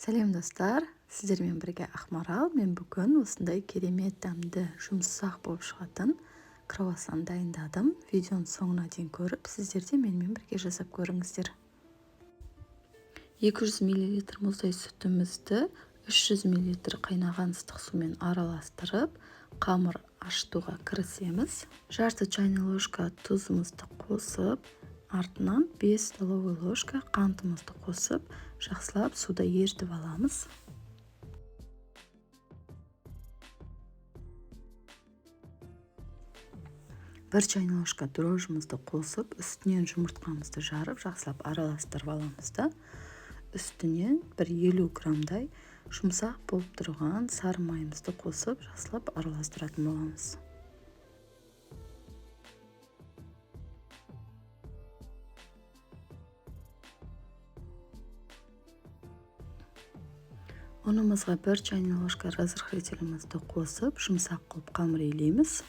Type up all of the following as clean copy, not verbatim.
Сәлем, достар! Сіздермен бірге Ақмарал. Мен бүгін осындай керемет дәмді, жұмсақ болып шығатын круассан дайындадым. Видеоның соңына дейін көріп, сіздер де менімен бірге жасап көріңіздер. 200 мл мұздай сүтімізді 300 мл қайнаған ыстық сумен араластырып, қамыр ашытуға кірісеміз. Жарты чайный ложка тұзымызды қосып, артынан 5 столовый ложка қантымызды қосып, жақсылап суда ерітіп аламыз. 1 чайный ложка дрожжімізді қосып, үстінен жұмыртқамызды жарып, жақсылап араластырып аламыз да, үстінен бір 50 граммдай жұмсақ болып тұрған сары майымызды қосып, жақсылап араластыратын боламыз. Ұнымызға 1 чайный ложка разрыхлителімізді қосып, жұмсақ қылып қамыр илейміз.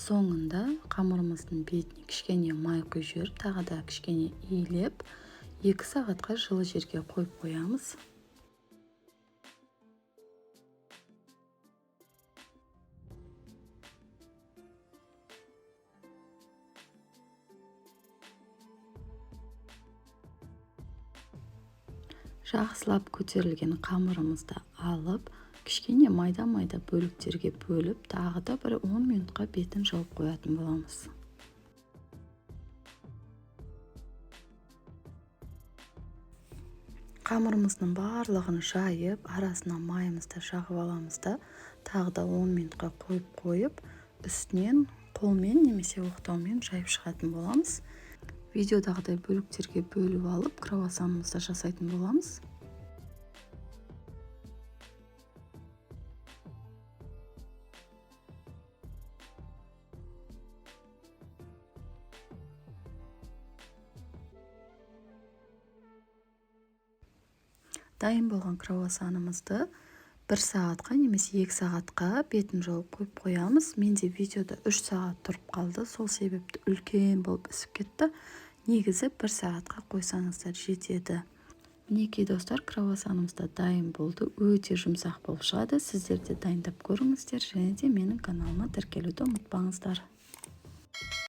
Соңында қамырымыздың бетіне кішкене май құйып жіберіп, тағы да кішкене илеп, 2 сағатқа жылы жерге қойып қоямыз. Жақсылап көтерілген қамырымызды алып, кішкене майда-майда бөліктерге бөліп, тағы да бір 10 минутқа бетін жауып қоятын боламыз. Қамырымыздың барлығын жайып, арасына майымызды жағып аламыз да, тағы да 10 минутқа қойып қойып, үстінен қолмен немесе оқтаумен жайып шығатын боламыз. Видеодағыдай бөліктерге бөліп алып, круассанымызды жасайтын боламыз. Дайын болған круассанымызды 1 сағатқа немесе 2 сағатқа бетін жауып қойып қоямыз. Менде видеода 3 сағат тұрып қалды, сол себепті үлкен болып ісіп кетті. Негізі 1 сағатқа қойсаңыздар жетеді. Мінекей, достар, круассанымыз да дайын болды. Өте жұмсақ болып шығады. Сіздер де дайындап көріңіздер және де менің каналыма тіркелуді ұмытпаңыздар.